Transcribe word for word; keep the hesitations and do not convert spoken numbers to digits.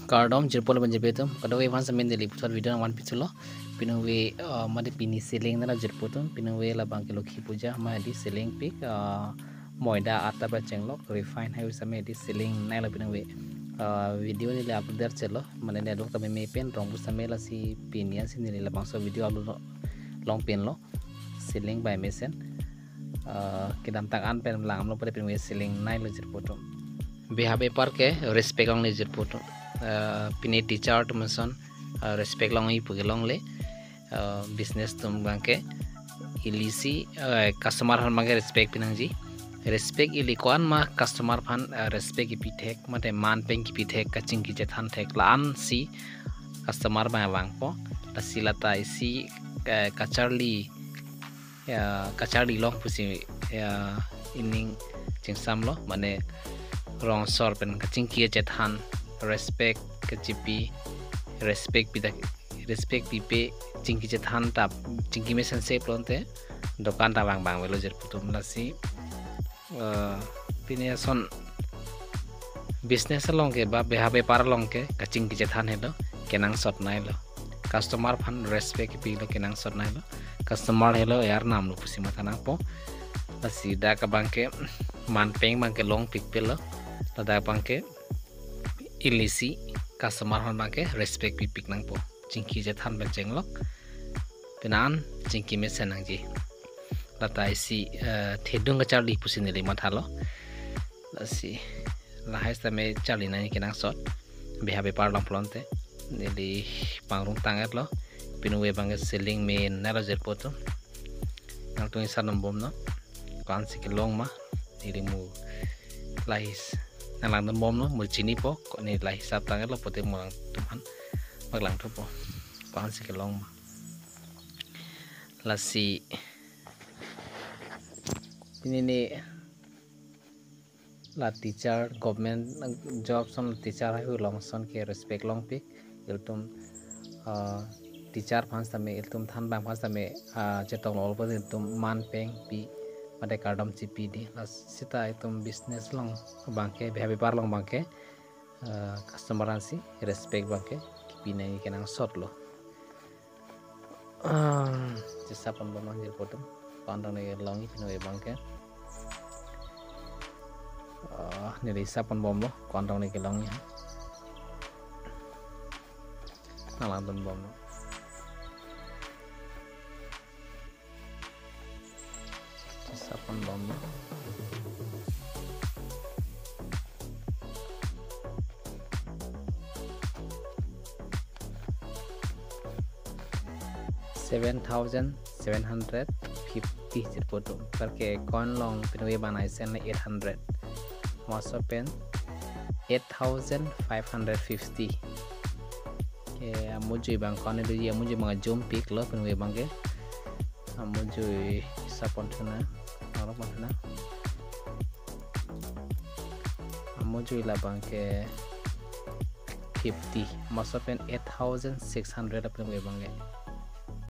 Kardom jirpo lapen jirpi atum, kadokave aphan sitame neli puthot video nangvan pithulo. Piningve, uh, mate pini selling nanglo jirpo atum, piningve labang ke Lokhi Puja, mate selling pik, uh, moida atta pachenglok, refine hai sitame selling nanglo piningve. Uh, video neli upload der chelo, mane network ta meme pen rong pu sitame lasi pini ansi neli labangso video upload lo-, long pinlo, selling by mesen. Uh, kedamtang an pen langdamlo pare piningve selling nanglo jirpo atum. Beha bepar ke respect longle jirpo atum. Uh, pini teacher atum ason, uh, respect longji pu ke longle. Uh, business atum abang ke ilisi, uh, customer aphan abang ke respect pinangji. Respect ili ko-an ma customer aphan, uh, respect kipi thek, mate man pen kipi thek, kachingki chethan thek, la-ansi customer abang vangpo. Lasi lata isi, uh, kacharli, ya, kacharli long pusi, ya, ining chingsamlo, mane rong asor pen kachingki chethan, respect kachipi, respect pidak, respect pipe, chingki chethan ta, chingki mesen se pulote dokan ta vang vangvelo jirpo atum. Lasi, uh, pini ason business along ke ba beha bepar along ke kachingki chethan helo, kenangsot nanglo. Customer aphan respect pilo, kenangsot nanglo. Customer helo e-arnam lo pusi matha nangpo. Lasi dak abang ke man pen abang ke longpik pilo. Ladak abang ke ilisi customer aphan abang ke respect pipik nangpo. Chingki chethan pen chenglok, penang chingki mesen nangji. Lata isi, uh, thedung kacharli pusi neli mathalo. Lasi lahai sitame charli nangji kenangsot. Beha bepar along pulote neli pangrung tang-etlo. Piningve abang ke selling me nanglo jirpo atum. Nangtum isap dun bomnon, ko-ansi kelong ma, neli mu lahai s-, nang langdun bomnon, mu chinipo, ko neli lahai isap tang-etlo pote mo langtum aphan paklangthupo, ko-ansi kelong ma. Lasi pini ne la teacher, government job ason teacher haihui along ason ke respect longpik. Ilitum, uh, teacher aphan sitame, ilitum than abang aphan sitame, uh, chetong lo, always ilitum man pen pi, mate kardom chipi di. Lasi ta ilitum business along abang ke, beha bepar along abang ke, uh, customer aphansi respect abang ke kipi nangji kenangsotlo. Ah, chesap pon bomnon jirpo atum. Ko-an rong ne kelongji piningve abang ke. Ah, neli isap pon bomlo, ko-an rong ne kelongji. Nang langdun bomlo. Chesap pon bomlo. Seven thousand seven hundred fifty jirpo atum. Anparke ko-an along piningve abang naisen le eight hundred. Maso pen eight thousand five hundred fifty. Ke amujui abang ko-an doji, amujui abang jom piklo piningve abang ke. Amujui isap pon thunang, nang rong pon thunang. Amujui labang ke fifty, maso pen eight thousand six hundred apin abang ke.